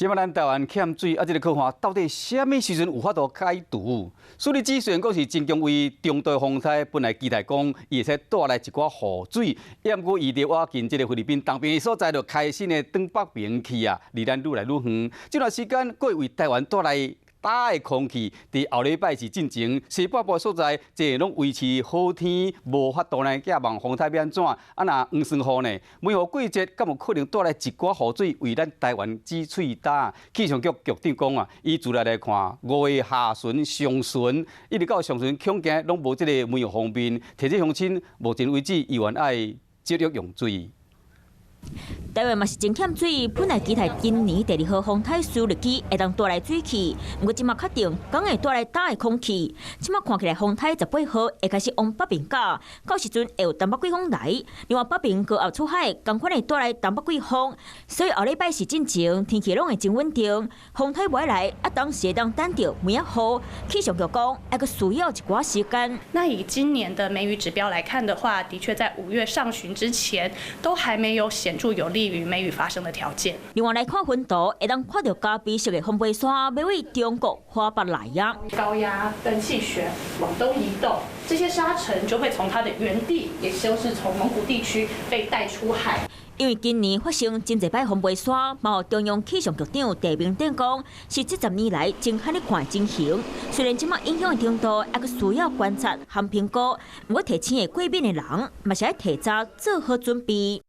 這擺咱台灣欠水啊，這个可看到底啥物時陣有法度解除？蘇力基雖然講是真強為中度風颱，本來期待講伊會使帶來一寡雨水，也毋過伊佇倚近這个菲律賓東邊的所在，就開始呢轉北邊去啊，離咱愈來愈遠。這段時間，閣會為台灣帶來焦的空氣，佇後禮拜四進前，西半部所在，這攏維持好天，無法度呢，寄望風颱欲按怎？啊，若黃酸雨呢？梅雨季節敢有可能帶來一寡雨水，為咱台灣止喙焦？氣象局局長講啊，以資料來看，5月下旬、上旬，一直到上旬，恐驚攏無這个梅雨鋒面，提醒鄉親目前為止猶原愛節約用水。台灣嘛是真欠水，本來期待今年第二號風颱蘇力基會當帶來水汽，毋過這馬確定講會帶來焦的空氣。這馬看起來風颱18號會開始往北邊咬，到時陣會有東北季風來。另外北邊高壓出海，仝款會帶來東北季風，所以後禮拜四進前天氣攏會真穩定。風颱袂來，啊當時會當等著梅仔雨。氣象局講，猶閣需要一寡時間。那以今年的梅雨指標來看的話，的確在5月上旬之前，都還沒有顯著有利於梅雨發生的條件。另外來看雲圖，會當看著咖啡色的風飛沙欲對中國華北來啊。高壓跟氣旋往東移動，這些沙塵就會從它的原地，也就是從蒙古地區被帶出海。因為今年發生真濟擺風飛沙，嘛中央氣象局長鄭明典講，是這10年來真罕咧看的情形。雖然這馬影響的程度，猶閣需要觀察和評估，毋過提醒會過敏的人，嘛是愛提早做好準備。